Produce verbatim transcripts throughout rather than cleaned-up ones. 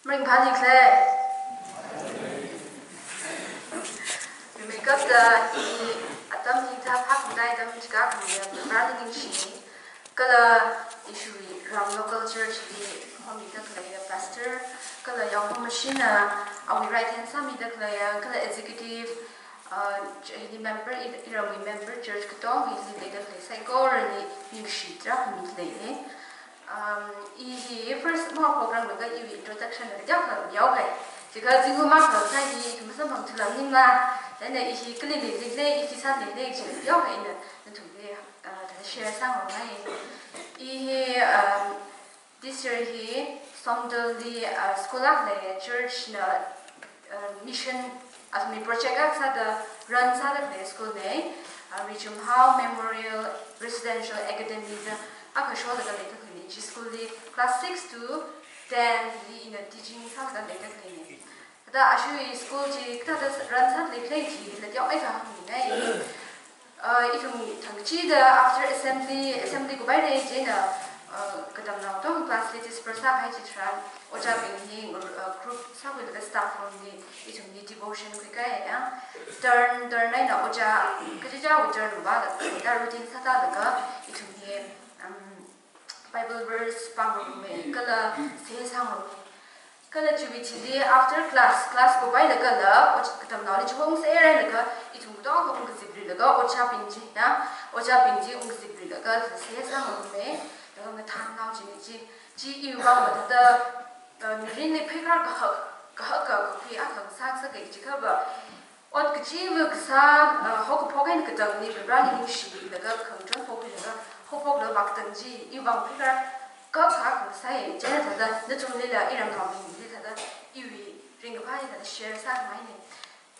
Maringphāli khalei. Makeup da hi atam hi thā phak ngai atam chika khamya Vareli ningshi. Kala ishiwui ram local church li homida khalei pastor, kala yaohom machine awui right hand sāmida khalei, kala executive, uh, ch-, hili member, i, iramwui member church katong hili leida khalei saikorali ningshi tarākha mikhalei. Um, i hi first mo program laga iwui introduction laga yaokha yaohai. Chika zingkum akha sai hi kamasam bang thulam ningla. Then i hi kali leilei, i khi sāleilei chi yaohai ina nathumli, uh, thāda share sāngarokai. I hi, um, this year hi Somdalli, uh, school akha lei church na, uh, mission, athumwui project akha sāda run sāda khalei school nei, uh, Rijumhao Memorial Residential Academy da akha sholaga leida khalei chi school li class six to ten li ina teaching sāda leida khalei nei. Thāda ashiwui school chi kathāda run sāda leikhalei chi latyaomeikha hāngmingai. Uh, ithum thangkachida after assembly, assembly kuphaira chieina, uh, katamnao tong class li disperse sāhai chitharan, ojābing hi, uh, group sākhuilaga staff room li ithumli devotion khuikai ya. Turn, turn eina ojā, kachichāwui turn vālaga, thāda routine sāda laga ithum hi, um, Bible verse pāngarummi, kala seihā sāngarummi. Kala chiwui thili after class, class kuphailaga la, oj-, katamnaoli chihong sāhailaga, ithum katonga ungkazip rilaga, ojābing chi, ya, ojābing chi ungkazip rilaga, seihā sāngarummi, laga ngathānao chili chi, chi iwui vang mathāda, uh, mirinli pheikar kahak, kahak kakhui akha sāsāki jiakhava, ot kachiva kasā, uh, haokaphok eina katangli Vareli ningshilaga khangachon phokhuilaga, haophokla vākatang chi iwui vang pheikar kahak kasāi, chieina thāda nathumlila iramnaobingli thāda iwui ringkaphā hi thāda share sāngainei.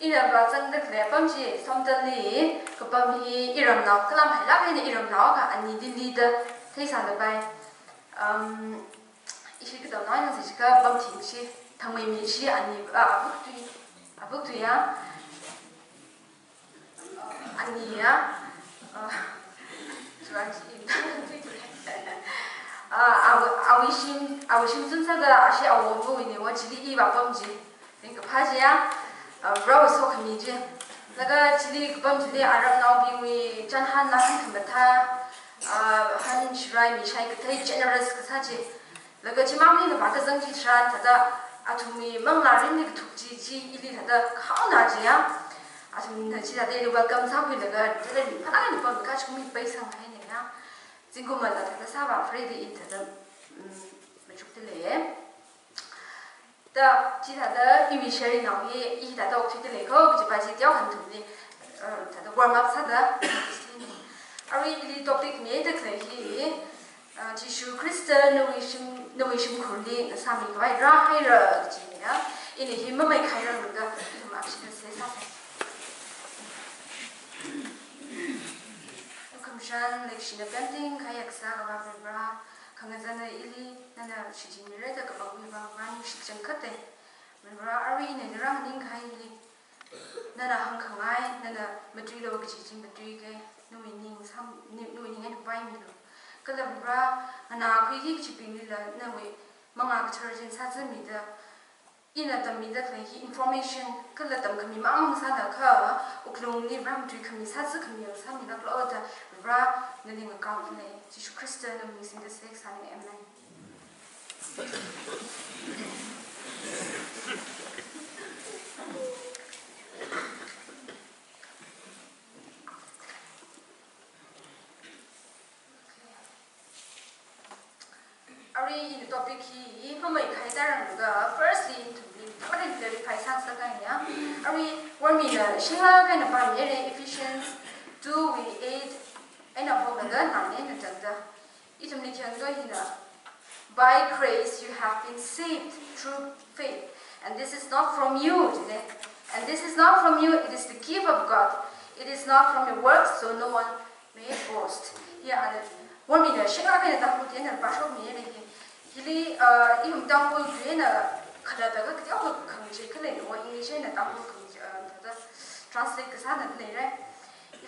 Ina vāzangda khalei apam chi Somdalli kapam hi iramnao, kalam hailāk eina iramnao akha ani Delhi da theisālapai. Um, ishi katamnao eina sāchika pamthing chi, Thangmeimi chi ani, ah, abuktui, abuktui ya. Ani ya, ah, chuan chi in. Ah, awui, awui shim, awui shim zun sāda ashi awowui ni wa chili i vāpam chi. Ringkaphā chi ya, ah, Varewui sokhami chi. Laga chili kapam chili aramnaobingwui chānhān nahān khamathā, ah, han shirai mishai kathei generous kasā chi. Laga chimang ni nava kazang chitharan thāda athumwui manglā mirinli kathuk chi, chi ili thāda kahaona chi ya. Athumna chi thāda ili welcome sākhuilaga, thāda ringphālāk eina pamkachumi paisanghai nei ya. Zingkumla thāda sāvāphāra da i thāda, mm, machukda lei. Da, chithāda iwui sharing nao hi, i thāda okthuida lei ko, kajipa chi teokha nathumli, uh, thāda warm up sāda. Arui ili topic mida khalei hi, uh, Jishu Khrista nawui shim, nawui shimkhurli ngasāmikhavai rāhaira kaji ya. Ina hi mamaikhairanglaga, ithum akshida seihā sāsa. Khamashung leikashina pemting khayaksa kavā Varivara, khangazana ili, nana shichinmira da kapangwui vang, vang shikchang khate. Varivara, arui ina rānganing kahai hili, nana hāngkhangai, nana matuilo kaji chi matuike, nawui ning sam, ni, nawui ning eina vaimilu. Kala Varivara, nganākhuiki kajibinglila, nawui mangā kathar chi sāzāmida, ina tammida khalei hi information, kala tamkhami mang sālakha, wuklungli Varivara matuikhami sāzākhami sāmilāklo da, Varivara, nali ngakao lei, Jishu Khrista nawui ming singda seihā sānei. Amen. Arui ina topic hi mamaikhai tharanlaga, firstly, ina nathumli mathālāk eina clarify sāngasakhai ya. Arui Varemina shinglāk eina pāmira, Ephesians two wui eight eina phoklaga nine eina tangda. Ithumli khayang to hina, "By grace you have been saved through faith, and this is not from you," jine. "And this is not from you, it is the gift of God. It is not from your works, so no one may boast." Hi ana, Varemina shinglāk eina Tangkhul tui eina pāshokmira hi. Hili, uh, ithum Tangkhul tui eina khalatta kateokha khangachei khalei, wa English eina Tangkhul khang, uh, thāda translate kasāna leira.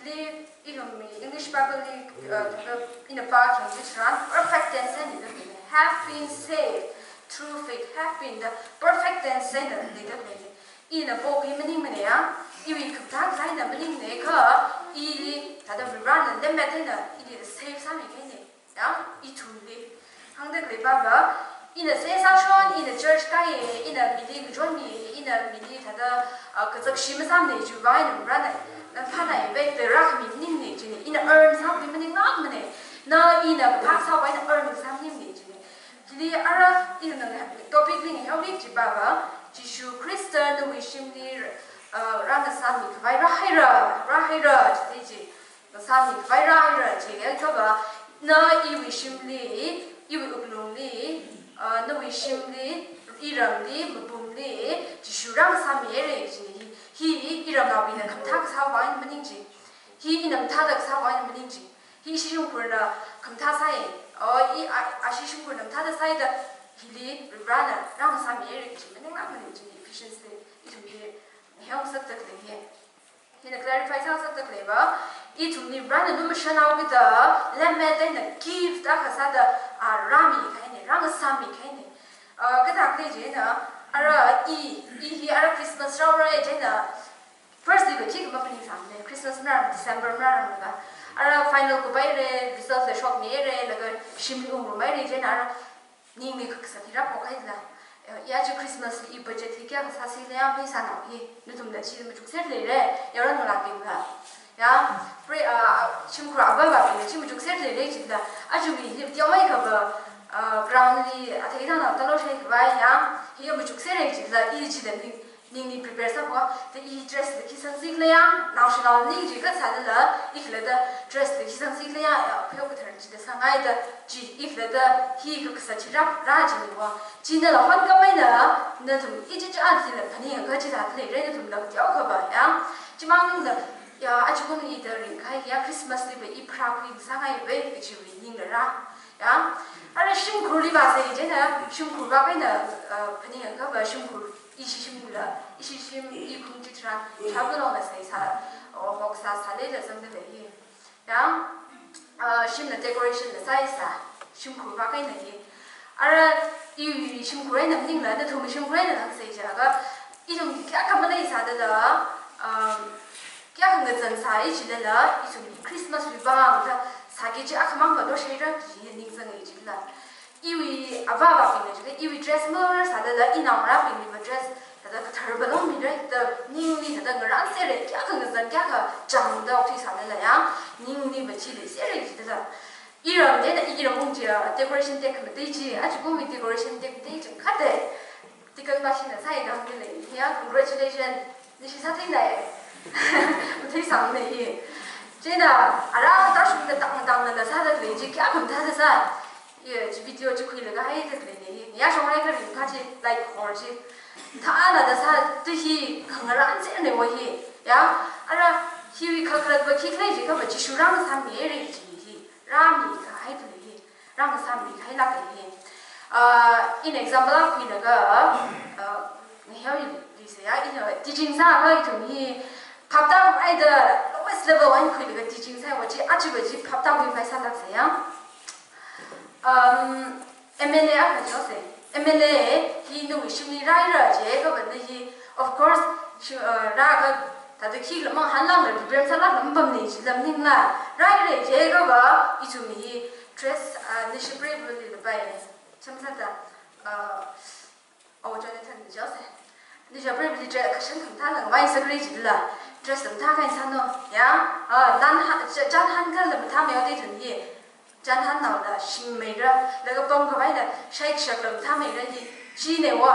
Hili ithum English Bible li, uh, thāda ina pākhayang chitharan perfect tense eina leira. "Have been saved through faith." have been the perfect tense eina leida lei. Ina pokhui maningmana ya, iwui khamathā kasā eina maningnei kha, ili thāda Varivarāna lemmet eina ili save sāmikahaina ya, ithumli. Hāngda khalei pava, ina seihā sāshon, ina church kāya, ina mili ngachonmiya, ina mili thāda, ah, kazakshi masāmana chiwui vang eina Varivarāna lamphānāya, vek te rākhami maningnei jina, ina earn sākhui maninglākmana, na ina kaphā sāwui vang eina earn sā maningnei jina. Chili ara ina topic li ngahānmiki kaji pava, Jishu Khrista nawui shimli, ah, rāngasāmikhavai rāhaira, rāhaira, jida chi. Ngasāmikhavai rāhaira jiakha va, na iwui shimli, iwui wuklungli, ah, nawui shimli, iramli, mapumli, Jishu rāngasāmihaira jina hi, hi iramnaobingna khamathā kasāwui vang eina maning chi. Hi ina mathāda kasāwui vang eina maning chi. Hi ishi shimkhurna khamathā sāi. O, i, a, ashi shimkhurna mathāda sāi da, hili Varivarāna rāngasāmihaira kaji maninglākmana jina, Ephesians li ithumli ngahānsak da khalei hi. Hina clarify sāngasak da khalei va, ithumli Varivarāna lumashanhaokida, lemmet eina gift akha sāda, ah, rāmikahaina, rāngasāmikahaina. Ah, kathā khalei chieina, ara i, i hi ara Christmas rāra chieina, first li va khikha maphaningsāmana, Christmas marāra, December marāra va. Ara final kupaira, result la shokmihaira, laga shimli ungrumhaira chieina, ara ningli kakasā khi rāpokhaila. Ya, chi Christmas li i budget hi kayākha sāsi leiya, pheisānao hi. Nathumna chi machukser leira, yaron ngalābingla. Ya, pre, ah, shimkhur avāvābingna chi machukser leira jila. Aja mi hi teomeikha va, ah, ground li athei thangnao tālo shaikhavai ya, hi machukser leira jila, i chila ning, ningli prepare sāpho, da i dress la khi sangsi leiya, naoshinao ning chi kasā lala, i khalatta dress la khi sangsi leiya, ya, pheo kathar chida sāngaida, chi i khalatta hi kakasā chi rā, rā jina va. China la honkhamaina, nathum ichichā chila phaningakha chithāda leira nathumla teokha va ya. Chimang ningla, ya, ajakum ida ringkahai ya Christmas li va i pharākhui sāngai va kajiwui ningla rā. Ya, ara shimkhurli vāsa chieina, shimkhur vākahaina, uh, phaningakha va shimkhur, ishi shimla, ishi shim, i khung chitharan, travel ong la sāsa, o, hok sāsa leila zangda lei hi. Ya, ah, shimla decoration la sāsa, shimkhur vākahaina hi. Ara, i shimkhur eina maningla, nathum shimkhur eina hāngsa jiakha, ithum kayākha maleisāda la, um, kayākha ngazan sāi jilala, ithum Christmas wui vang da, sāki chi akhamang va lo shaira kaji ningzangai jila. Iwui avāvābingna jila, iwui dress marāsālala, inaongarābingli va dress, thāda kathar va lomira, da ningli thāda ngarānserra, kayākha ngazan, kayākha chāngda okthuisālala ya, ningli va chi leiserra jila. Iram chieina, iram ung chiya, decoration tekhamatei chi, ajakumwui decoration tekhamatei chi, khate. Tikang bashina sāi dang ni lei, ya, congratulations. Nashi sātheinai. Matheisāmana hi. Chieina, ara tarshungda tang tangna la sāda lei chi, kayākha mathāda sā. Ye, chi video chi khuilaga haida lei ni hi. Ya shongrai kharing kha chi, like, hor chi. Thāna da sā, tu hi, khangarānserna va hi. Ya, ara, hiwui khakhalat va khikhala jiakha va Jishu rāngasāmihaira chi hi. Rāmikahaida lei hi. Rāngasāmikahai lāka hi. Ah, in example akha khuilaga, ah, ngaheo i, i sāya, ina teaching sāakha ithum hi phaptākhavai da lowest level eina khuilaga teaching sāya va chi, aja va chi phaptākhuikhavai sālāksa ya. Um, M L A akha jose. M L A hi nawui shimli rāhaira jiakha va na hi, of course, shi-, uh, rāakha thāda khikhala mangahānlākla, prepare sālākla mapamnei jila maningla. Rāhaira jiakha va, ithum hi dress, uh, nashi private li la pai. Chamsāda, uh, oh, Jonathan jose. Nashi private li dress kashan khamathā lāngvai sakri jila. Dress khamathā kahaina sāno. Ya, uh, lan ha, cha-, chānhān kala mathāmei o de ithum hi. Chānhānnaola shingmeira, laga pamkhavaila shaikashakla mathāmeira hi, china va.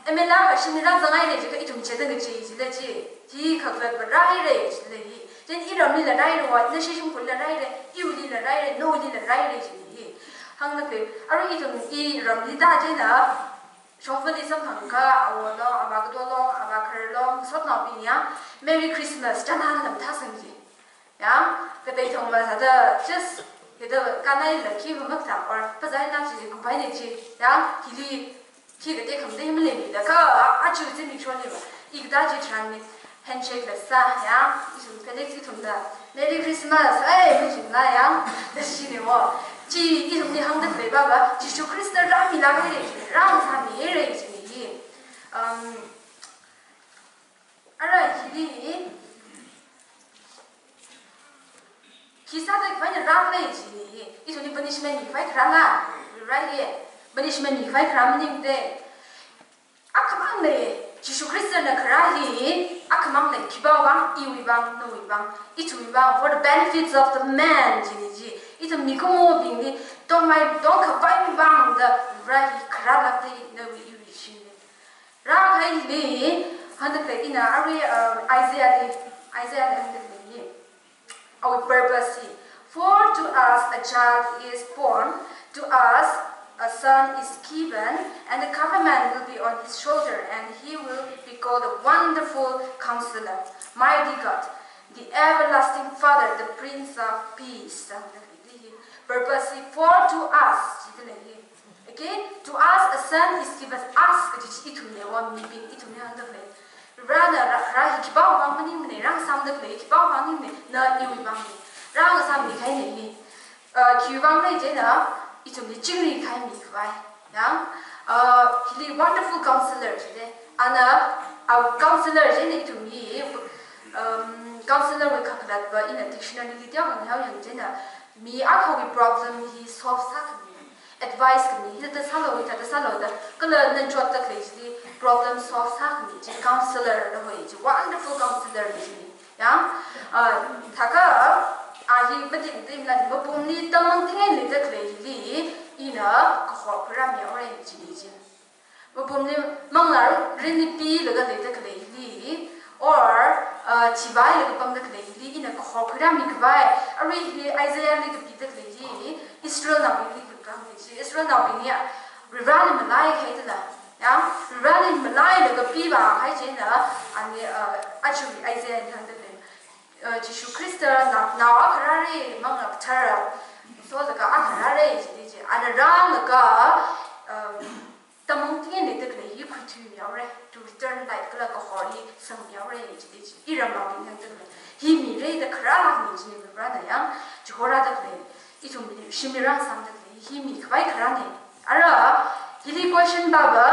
M L A akha shimli rāzanghaira jiakha ithum chida ngachei jila chi. Hi khakhalat va rāhaira jila hi. Chieina iramlila rāhaira va, nashi shimkhurlila rāhaira, iwuilila rāhaira, nawuilila rāhaira jila hi. Hāngda khalei, arui ithum iramli da chieina, shongfali samphangakha, awo long, avā kato long, avā kharar long, sotnaobing ya, Merry Christmas, chānhānla mathāsang ji. Ya, katei thangva sāda, just, hithāda kanai la khi va makta, or phazāi la chi kupai ne chi, ya, hili, khi katei khamdei maleimida kha, a, aja zimiksho ni va, i kathā chitharan ni, handshake la sā, ya, ithum Felix ithumla, Merry Christmas, hey, mi chingla, ya, da shi ni wo. Chi, ithumli hāngda khalei pava, Jishu Khrista rāmilākhaira chi, rāngasāmihaira chi. Punishment mikhavai kharā la, Vareli punishment mikhavai kharā maningmana. Akhamangna, Jishu Khristana kharā hi, akhamangna khipāwui vang, iwui vang, nawui vang, ithumwui vang, for the benefits of the man, jina chi. Ithum mikumobingli tongmei, tongkhavaiwui vang da Vare hi kharālāka da nawui iwui shimli. Rākahai hili, hāngda khalei ina arui, uh, Isaiah li, Isaiah li hāngda khalei hi. Awui purpose hi. For to us a child is born, to us a son is given, and the government will be on his shoulder, and he will be called a wonderful counselor, mighty God, the everlasting Father, the Prince of Peace. Purpose hi for to us, jida lei hi. Okay, to us a son is given, us kaji chi ithumna, wa mibing ithumna hāngda khalei. Varena rā, rā hi khipāwui vang maningmana, rāngasāmda khalei khipāwui vang maningmana, na iwui vangna. Rāngasāmikahai na hi. Uh, khiwui vang na jina, ithumli chingri kahai mikhavai. Ya? Uh, hili wonderful counselor jida. Ana, uh, counselor jina ithumli, um, counselor wui kakhalatva ina dictionary li teokha ngahao yang jina, mi akhawui problem hi solve sākhami, advice khami, hithāda sālu, hithāda sālu da, kala nana chotda khalei chili problem solve sākhami chi counselor da hoi chi, wonderful counselor chi. Ya, ah, thākha, a hi matingtingla mapumli tamang tingin leida khalei hili, ina kahor khuirāmi haora chi chi. Mapumli manglā rinli pilaga leida khalei hili, or, uh, thivailaga pamda khalei hili, ina kahor khuirāmikhavai, arui hili Isaiah li kapida khalei hi, Israelnaobingli kakahāng chi, Israelnaobing hi, Vareli malaikahaida la, ya, Vareli malailaga pivākahai china, ani, uh, aja Isaiah li hāngda khalei, uh, Jishu Khrista na, nao akha rāra, manglā kathara, so laga akha rāra, jida chi, ana rālaga, uh, tamang tingin leida khalei hi khuithuimi haora, to return life kala kahor hi sangmi haora, jida chi. Iramnaobing hāngda khalei. Hi mira da kharā mi china Varena yang, chihorāda khalei. Ithumli shimli rāngasāmda khalei. Hi mikhavai kharāna. Ara, hili question pāva,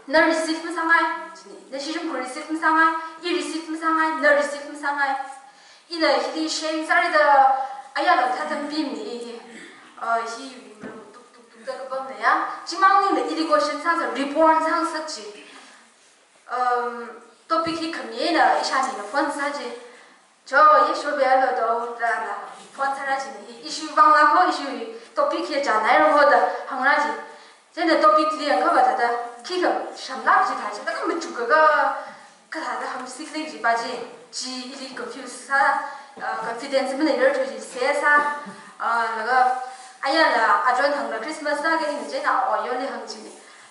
na receive masāngai, jina. Nashi shimkhur receive masāngai, i receive masāngai, na receive masāngai. Ina hili share sāra da, ayarla thāda pimana hi. Uh, hi tuk tuk tuk da kapamna ya. Chimang maningla ili question sāsa, reborn sāngasak chi. Um, topic hi khamina, ishāna phone sā chi. Cho, ye shobe alo do, da na. Phone sāra china hi. Ishiwui vangla ho, ishiwui topic hi chānai ro ho da, hāngra chi. China topic li yangkha va thāda, khikha shamlāk chi thā chi, thākha machukka, kathāda hāngsi khalei chi pa chi, chi ili confuse sā, uh, confidence maleilāra chi sāsa, uh, laga, ayarla, achon hāngla Christmas sāga ina china, oh, yonli hāng china.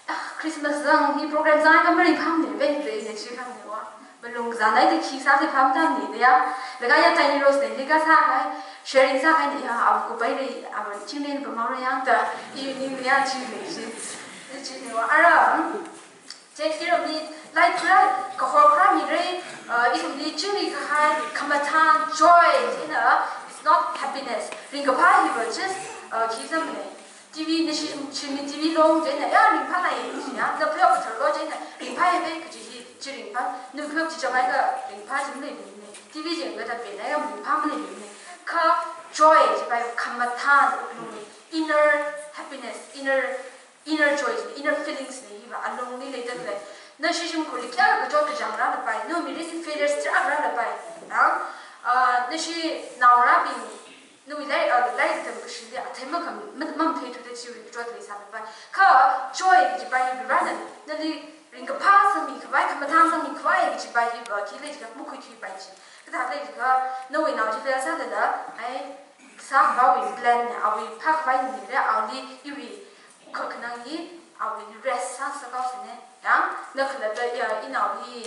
Ah, Christmas zang hi program zangakha maringphāmana ve, ve ina chi hāngna wa. Malung zanai da khi sāli phāmtamna da ya. Laga ya Tiny Rose na hili kasākahai, sharing sākahaina ya, avu kupai re, avu chingrin pamang re yang da, i ning ya chi re chi. China wa ara, hmm? Chi iramli, like, kharā, kahor kharā mira, uh, iramli chingri kahai, khamathān, joy, jina, it's not happiness. Ringkaphā hiva just, uh, khi zangmana. T V nashi shimli T V long china, ya, ringphālāka, ya, na phayok kathar lo china, ringphāya ve kaji hi, chi ringphā, na phayok chi chāngaiakha ringphā chi maleimana. T V chi yangakha thāda penaiakha ringphā maleimana. Kha joy chi pa, khamathān, wuklungli, inner happiness, inner, inner joy, inner feelings na hiva, alungli leida khalei. Nashi shimkhurli kayākha kachot kachāng rālapai, nawui mirinli failures tarākha rālapai. Ya? Ah, nashi naongarābing, nawui lairik, uh, lairik tamkashili athei makam, ma-, mamatheithuda chiwui kachot leisālapai. Kha joy kaji pa hi Varena nali ringkaphā sangmikhavai, khamathān sangmikhavai kaji pa hiva khi lei jiakha makhuithuipai chi. Kathā lei jiakha nawui nao chi fail sālala, ai, Sākhavaiwui plan na, awui phākhavai nira, awuili iwui kakhanang hi, awuili rest sāngasak haosana. Ya, na khalatta ya, inao hi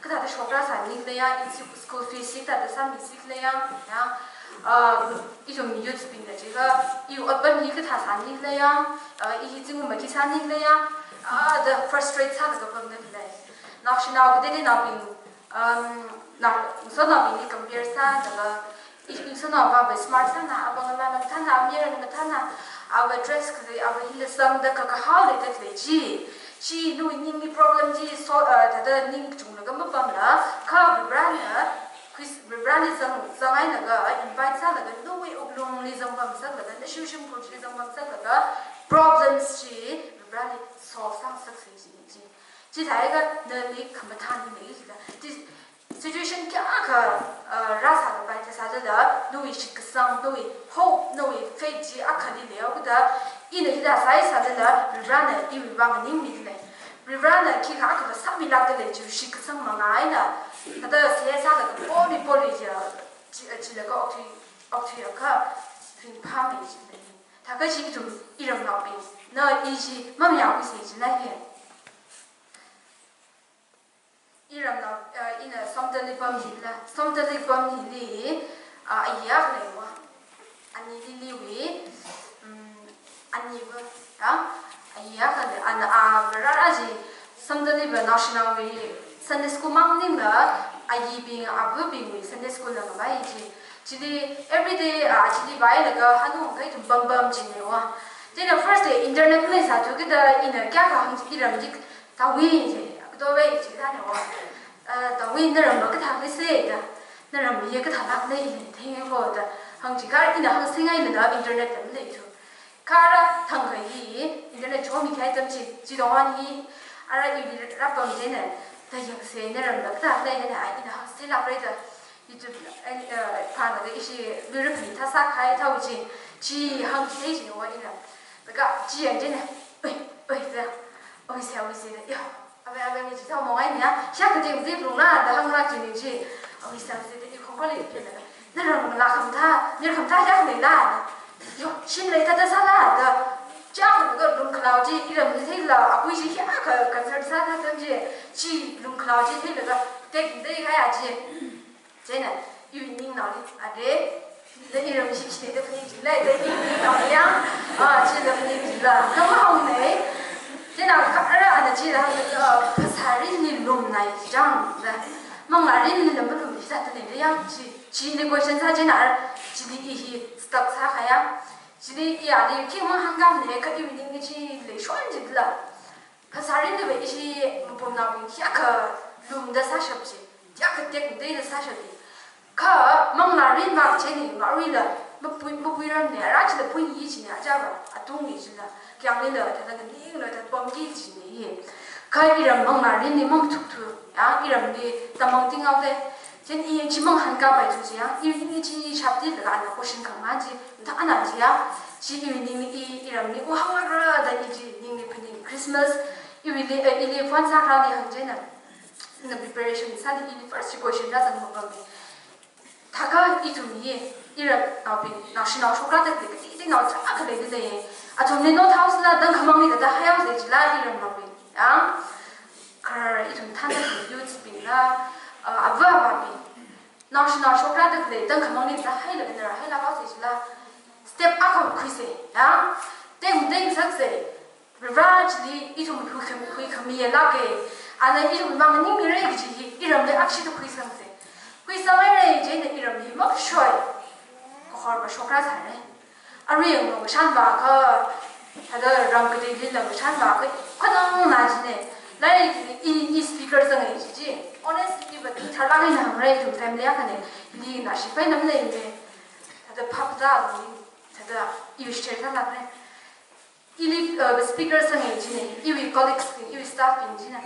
kathāda shokra sāni khala ya, in school fees hi kathāda sāmisi khala ya, ya. Ah, ithum youth bingna jiakha, iwui otpam hi kathā sāni khala ya, ah, i hi zingkum ma khi sāni khala ya, ah, da frustrate sālaga pamda khalei. Naoshinao kateitenaobing, um, na, ngasotnaobingli compare sālaga, i, ngasotnaova smart sāna, apam ngalāna mathāna, amir ngalāna mathāna, ava dress khalei, ava hila sangda kakahao leida khalei chi. Chi nawui ningli problem chi, so, uh, thāda ning kachunglaga mapamla, kha Varena, Chris, Varivarāli zang, zanghailaga, invite sālaga, nawui wuklungli zangpamsaklaga, nashi shimkhurli zangpamsaklaga, problems chi Varivarāli solve sāngasaksei chi, chi. Chithākha nali khamathān hi lei chida. Chi situation kayākha, uh, rāsālapai thāsālala, nawui shitkasang, nawui hope, nawui faith chi akhali leihaoda, ina hithā sāhaisālala, Varivarāna iwui vang nganingmidalei. Varivarāna khikha akhava sāmilākdalei chi shitkasang mangā eina, thāda seihā sālaga poli poli chi, chi, chilaga okthui, okthuiakha ringphāmei chida. Thākha chi ithum iramnaobingna i chi mamayākhuisei chila hi. Iramnao, uh, ina Somdalibam hila, Somdalibam hili, uh, ayi akha leiwa. Ani Lily-wui, um, aniva, ya? Ayi akha lei, ana, a, rara chi, Somdalibam naoshinaowui Sunday school mang maningla, ayibing, avabingwui Sunday school la ngavai chi. Chili everyday, uh, chili vālaga hanung kai ithum pampam chi leiwa. Chieina first day internet maleisāthu kida ina kayākha hāng chi iramli Tawui chi, Tawui chi da leiwa. Uh, Tawui naramva kathā khuisei da. Naram hi kathālāk lei theingaiko da. Hāng chi kha ina hāngsinghailala internet la maleithu. Kha ara thangkha hi internet chomikahai atam chi, chi tongwan hi ara iwui rāpam chieina, da yangsei naramva kathā lei da, ina hāngseilākra da. YouTube, eh, eh, phālaga ishi luirapli thāsākahai Tawui chi, chi hāngchithei chi wa ina. Laga chi yang chieina, oi, oi, da, oi, se, oi, se, da, yo. Ave, ave, mi chi thao mongai nia, shak ka ting zip lung la, da hānglāk chi ni chi. Awi sam se, da i khongkhor li phe la. Naramla khamathā, mir khamathā shak ni la. Yo, shim lei thāda sāla, da. Chak ka lungkhalao chi, iramli theila, akui chi kayākha concert sāda tam chi, chi lungkhalao chi theilaga, tek dei kaya chi. Chieina, iwui ningnaoli, are, da iram shikshi da phaning chila, da iwui ningnaoli yang, ah, chila phaning chila, khamahāngnei. Chieina, kha ara ana chila, ah, phasā rinli lumnai chang, da. Manglā rinli lam malum chida da lei da yang, chi, chili question sā chieina, ara, chili i hi stuck sākahai yang. Chili i ali, khi mahāngkhanei, kha iwui ning chili shon chila. Phasā rinliva ishi mapumnaobing kayākha lumda sāshap chi, kayākha tekmateida sāshap chi. Kha manglā rinva chieina ngaruila mapui, mapuiramnei, ara chila pui yi china, achava atung yi chila, kayāngli la, thāda nganingla, thāda pamki china yi. Kha iram manglā rinli mamathuk thu, ya, iramli tamang ting au de. Chieina i chi manghānkāpai thu chi ya, i, i chi shapti laga ana question khangai chi, da ana chi ya, chi iwui ning i, iramli u hānglākra da i chi ningli phaning Christmas, iwuili, eh, ili phone sākharāli hāng chieina, na preparation sāli ili first question da zang mapam. Thākha ithum hi, iramnaobing, naoshinao shokra da khalei, kati ti nao chākha lei da lei. Athumli note house la dang khamangli da da hayao zai chila iramnaobing. Ya, khar ithum thānda youths bingla, uh, ava avabing. Naoshinao shokra da khalei, dang khamangli da haila bina haila kau se chila. Step akha khuisei, ya. Teng teng saksei. Varivarā chili ithum hui kham, hui khami ya lāke. Ana ithum mang ningmirei kaji hi, iramli akshi da khuisangsei. Khuisanghairei chieina iram hi makshoi. Kakhorva shokra sāre. Arui yang ngashanva kha, thāda ram kateili la ngashanva kha, khanang na chine. Lai i, i speaker zangai chi chi. Honestly, but i tharlāk eina hāngrei, ithum family akhane. Ili na shipai namne ne. Thāda phap za, thāda i share tharlākne. Ili, uh, speaker zangai chine. Iwui colleagues bing, iwui staff bing chine.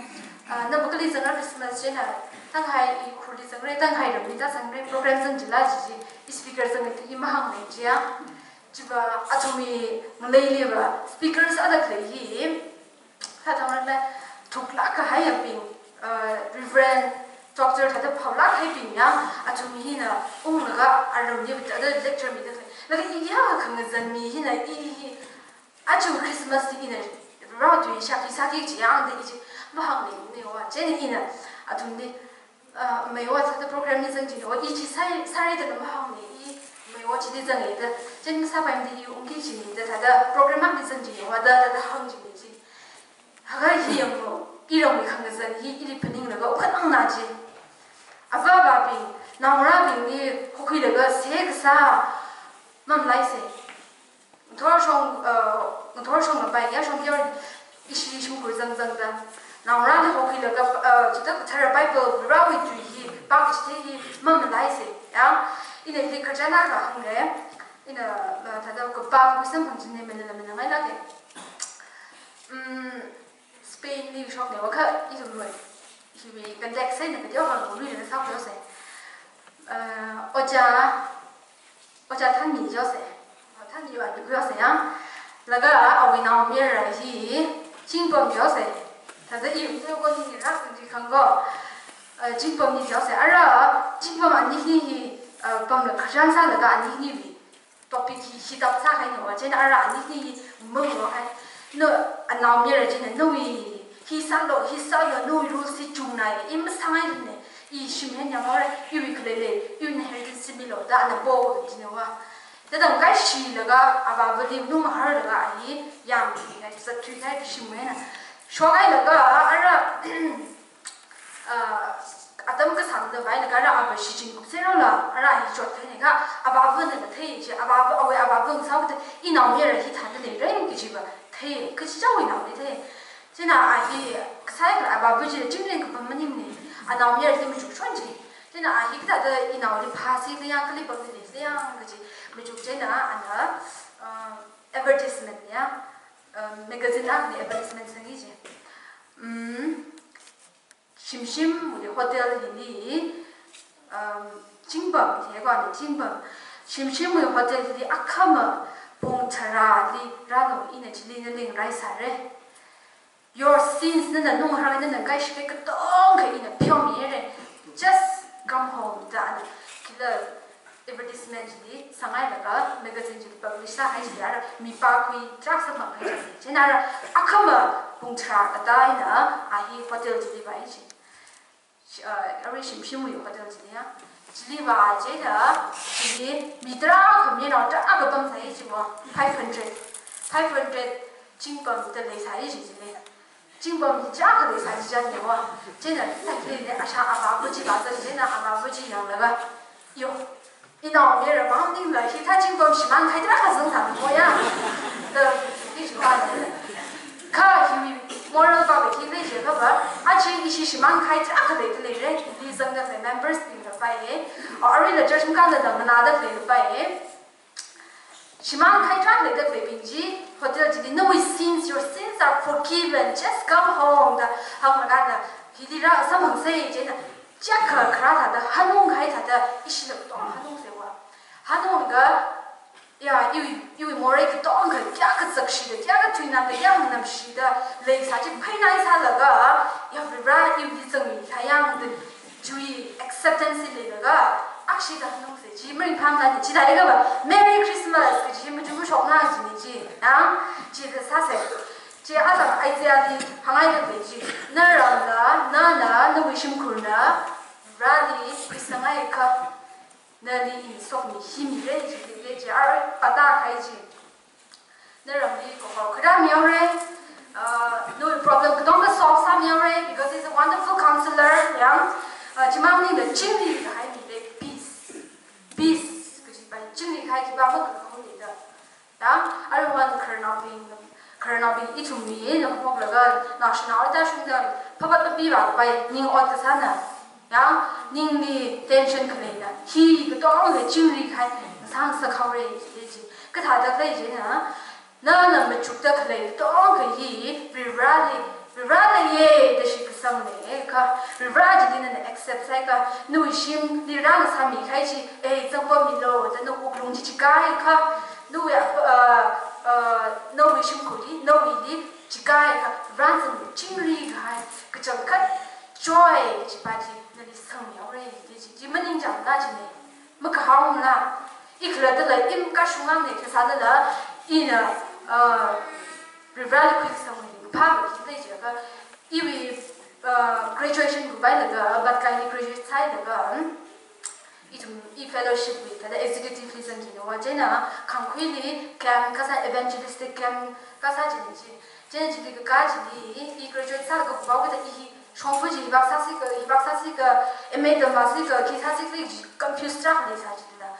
Uh, na makali zangra Christmas chine. Tanghai i khurli zangrei, tanghai ramli da zangrei, program zang chila chi chi. I speaker zangai i mahāngnei chi ya. Chiva athumwui ngaleiliva speakers ada khalei hi, kha thangran le, thuklāk kahai abing, uh, Reverend, Doctor thāda phaolāk kahaibing ya, athum hina unglaga aramli thāda lecture mida khalei. Laga i ya khangazan mi hina i hi, achu Christmas li ina rao tui shaki saki chi yang da i chi mahāngnei ne wa, chieina ina athumli, ah, meiwa thāda program li zang chine wa, i chi sāi, sāri da mahāngnei, i meiwa chili zangai da, chieina masāpaimada i ungki chine da, thāda program akha li zang chine wa da, da, da hāng chine chi. Haga hi yanglu, iramwui khangazan hi ili phaninglaga u khanang na chi. Ava avabing, naongarābingli hokhuilaga se kasā mamalaisei. Ngathor shong, uh, ngathor shong ngapai, ya shong kyor ishi shimkhur zangzang da. Naongarāli hokhuilaga, uh, chithāda kathara Bible Varewui tui hi pākachithei hi mamalaisa. Ya, ina hili khararchan akha hāngra. Ina, uh, thāda kapā khuisam phangchingna, maningla maningngailāka. Um, Spain li shokna, wakha ithumwui, hiwui context eina kateokha luilaga sākhuihaosa. Uh, ojā, ojā thānmi jihaosa. Thānmiva likhuihaosa ya. Laga awui naomayara hi Chingpam jihaosa. Thāda i ute ko ni ni rak ni khangko. Uh, Chingpamli jihaosa. Ara Chingpam ani hi hi, uh, pamla khararchan sālaga ani hili topic hi hithāda sākahaina va, chieina ara ani hi hi manglo hai. No, anaomayara china, nawui hi sālo, hi sālo, nawui rules hi chungna, i masāngailana, i shim hi yanghaora, iwui khaleili, iwui inheritance hi milo, da ana po china va. Thāda ngakhaishilaga, avāvali nung maharlaga a hi yangthuihai, zatthuihai shim eina. Shokhailaga, ara, ah, atam kasāngda vālaga ara ava shichin kupserala, ara hi chotkahaina kha, avāvana kathei chi, avāva, awui avāva ngasāda, inaomayara hi thāda leira kajiva thei, kachichāwui naoli thei. Chieina a hi, kasā kala avāva chila chingri kapam maningmana, anaomayara hi machukshon chi. Chieina a hi kathāda inaoli phāsi kayang, kali pamli kayang kaji machuk chieina ana, ah, advertisement ya, ah, magazine akhali advertisement sanga chi. Mm, Shimshimwui hotel hili, um, Chingpam, hi ko ana Chingpam. Shimshimwui hotel hili akhama pung tharāli rālu, ina chili nali ngaraisāra. Your sins, nana nung harang, nana ngakhaishikahai katonga ina pheomihaira. Just come home, da ana. Kila advertisement chili sāngailaga, magazine chili publish sāhai chili ara mipā khui tarākha samphang kahai chi. Chieina ara akhama pung tharā kata eina a hi hotel chili vāi chi. Shi-, uh, arui Shimshimwui hotel chili ya. Chili vā chieina, chili mi tarākha, mi nao tarākha pamsai chi va, five hundred. Five hundred Chingpam da leisai chi chili. Chingpam hi chiyākha leisai chi chān ya va. Chieina, thākha leina, ashā avāva chi vāzang chieina, avāva chi yanglaga, yo, inaomayara maningla hithā Chingpam shimānkahai tarākha zangsa mo ya. Da, hi chi va. Kha hiwui moral pāva hi lei jiakha va, aja ishi shimānkahai tarākha leida leira, hili zangda khalei members bingla paiya. Aruila church makānda nganāda khalei paiya. Shimānkahai tarākha leida khaleibing chi, hotel chili, "No, your sins, your sins are forgiven. Just come home," da hānglaga da, hili rāsamphangsa chieina, chiyākha kharā thāda, hanungkahai thāda, ishila katonga hanungsa va. Hanunglaga, ya, iwui, iwui morei katonga kayākha zakshida, kayākha tuinamda, kayākha nganamshida leisa chi phainai sālaga, ya, Varivara iwuili zangmikahai yangda, chiwui acceptance leilaga, akshida hanungsa chi maringphāmala ni, chithālaga va, "Merry Christmas" kaji hi machukshokna china chi, ya, chithā sāsa. Chi atam Isaiahli hāngngaida lei chi, "Naramla, nana, nawui shimkhurna, Vareli khuisangakha, nali ina sokhami hi mira," jida lei chi, arui pāda kahai chi. Naramli kahor kharā mihaora, uh, nawui problem katonga solve sāmihaora, because he's a wonderful counselor, ya. Uh, chimang maningla chingri kahai mi lei, peace. Peace kaji pa, chingri kahai chi pa makakhaung ni da. Ya, aruihon khararnaobing, khararnaobing ithumwui eina haophoklaga, naoshinao atam shungda, phapat papi vāpai, ning ot kasāna. Ya, ningli tension khaleina, hi katonga chingri kahai, ngasāngasak haora, jida chi. Kathāda lei chieina, nana machukda khalei katonga hi, Varivarali, Varivara leiya da shitkasang leiakha, Varivara chili nana accept sāakha, nawui shimli rāngasāmikahai chi, eh, zangpammilu, da nawui wuklung chi chikaiakha, nawui, uh, uh, nawui shimkhurli, nawuili chikaiakha, Varena zangmi chingri kahai, kachangkhat joy kaji pa chi nali sangmihaora, da chi, chi maningchāngla china. Makahaomala, i khalattala, i makashungang ni kasālala, ina, uh, Varivarali khuikasang maningphā va khi lei jiakha, iwui, uh, graduation kupailaga, Bhatkaiwui graduate sāhailaga, um, ithum, i fellowship wui, thāda executive li zang china va, chieina, Khangkhuili camp kasā, evangelistic camp kasā china chi, chieina chili kakā chili, i graduate sālaga kupao kida i hi, shongfa chi hivāk sāsi ka, hivāk sāsi ka, M A tamvāsi ka, khi sāsi ka, chi confuse tarākha leisā chila.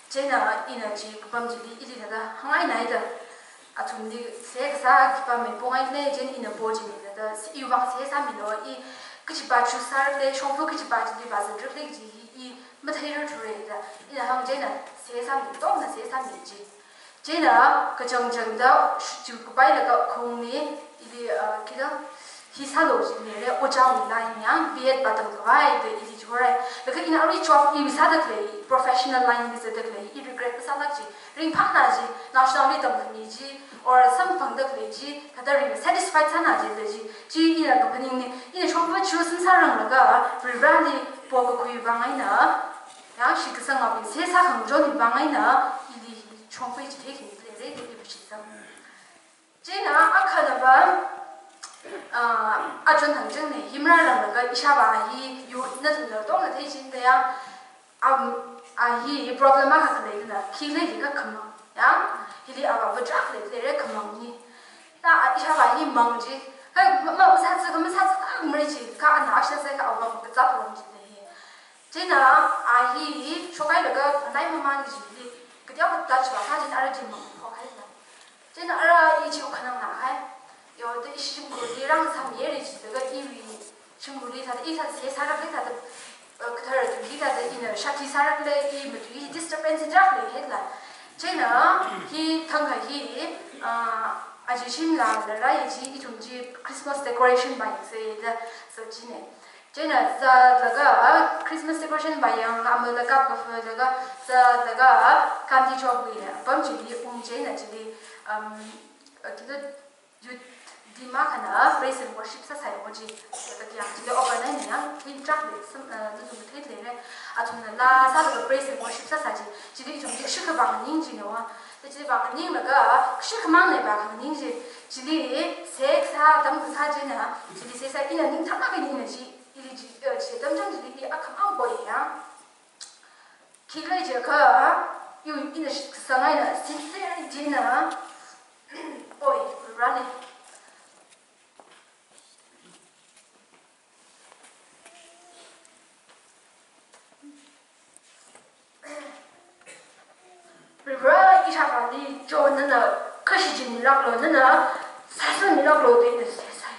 Chieina ina chi kapam chili ili thāda hāngngainaida, athumli seihā kasā khipā meipongai lei, chieina ina po china da. iwui vang seihā sāmilu, i kachipa choose sāra khala, shongfa kachipa chili vāzangra khala kaji hi i matheirarthura da, ina hāng chieina seihā sāmi, tongna seihā sāmi ji. Chieina kachangchangda shu-, chu kapailaga khongni, ili, uh, kida, hi sālu ji leira, ojāwui line yang, B Ed vātamkhavai da ili chihorai. Laga ina arui job iwui sāda khalei, professional line li zatda khalei, i regret masālāk ji. Ringphāna ji, naoshinaoli tamkhami ji, or samphangda khalei ji, thāda ring satisfied sāna ji da ji. Chi ina kaphaningna, ina shongfa choose masāranglaga, Varivarali pokakhui vang eina, ya, shitkasangnaobing seihā sākhangachonwui vang eina, ili shongfa chitheikhangai leira, ili vāshitsang. Chieina akhanava, ah, achon thangchang ne, hi marāranglakha ishāvā hi, yu, nathumna tongna theichinda ya, am, a hi problem akha khaleina, khi leili kha khamang, ya, hili avā vātrak leili leira khamang hi. Ta a ishāvā hi mang ji, hai, ma, ma, masātsa kha, masātsa kha, mari ji, kha ana ashāsa kha avā kazat lam ji da hi. Chieina a hi, shokhailaga, nai mamān ji li, kateokha touch vākahai chieina ara chi mang phokhaina. Chieina ara i chi ukhanang nahai. Yo, da ishi shimkhurli rāngasāmihaira jilaga iwui shimkhurli thāda, i thāda seihā sāra khala thāda, uh, kathara tungli thāda ina shakti sāra khala i matui hi disturbance trak leihaila. Chieina hi thangkha hi, uh, aja shimla lara i chi ithum chi Christmas decoration vāyangsa da, so chine. Chieina zatlaga, ah, Christmas decoration vāyangla, amala kapkafalaga, zatlaga, ah, Gandhi Chowk wui apam chili ung chieina chili, um, uh, kida youth team akhana, ah, praise and worship sāsai o ji. Kayang chili open eina yang, hi trak lei, sam, uh, nathum mathei leira. Athumna laa sālaga praise and worship sāsai ji. Chili ithum chi shikha vānganing jina wa. Chili vānganinglaga, shikha mang ne vānganing ji. Chili seihā sā, tamkasā chieina, chili seihā sā ina ningthānlāk eina ina chi. Ili chi, eh, chi tamchang chili i akhamang poi ya. Khikhalei jiakha, iwui ina sh-, sāngaina sincerity na, oi, rani. Rivera ishāvāli chon nana, kashichinmilāklu nana, sāsāmilāklu da ina seihā sāi.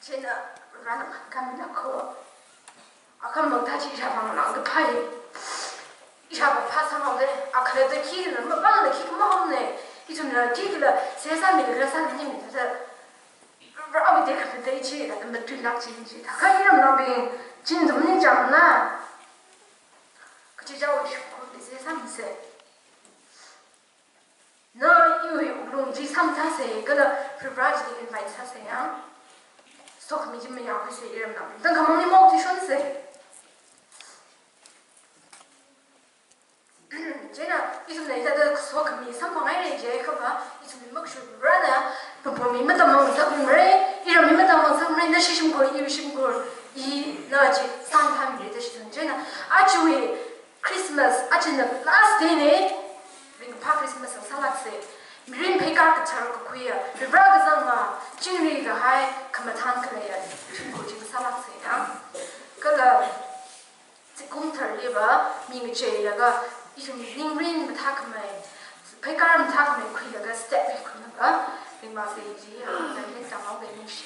Chieina rānakhamina kho. Akhama thāda chi ishāvā ngalāngda phāi. Ishāvā phāsāmang de, akhalatta khikhala mapāngla khikha mahomne. Ithumla khikhala seihā sāmila khala sānimida. Rāwui tekhamatei chi, thāda matuilāk chi chi. Thākha iramnaobing, chingda maningchāngna. Kachichāwui shimkhurli seihā sāmisa. Na iwui wuklung chi sāmathāsa, kala Rivera chili invite sāsa ya. Sokhami chi mayākhuisa iramnao. Tangkhamangli maokchuishonsa. Chieina, ithumna hithāda sokhami samphanghairai jiakhava, ithumli makshu Riverana, pampomi matamngasakmara, iramli matamngasakmara, nashi shimkhur, iwui shimkhur, ina chi sāmathāmira da shitsang. Chieina, ajawui Christmas, ajana last day ne, ringkaphā Christmas sālāksa. Mirin pheikar kathar kakhuiya, Rivera kazanga, chingri kahai, khamathān khaleiya, shimkhur chi sālāksa ya. Kala, zingkum tharliva, mi ngacheilaga, ithum ningrin mathākhamei, pheikar mathākhamei khuilaga, step hi khuilaga, ringmasa ji, ha, zanglen tangau gai ningshi.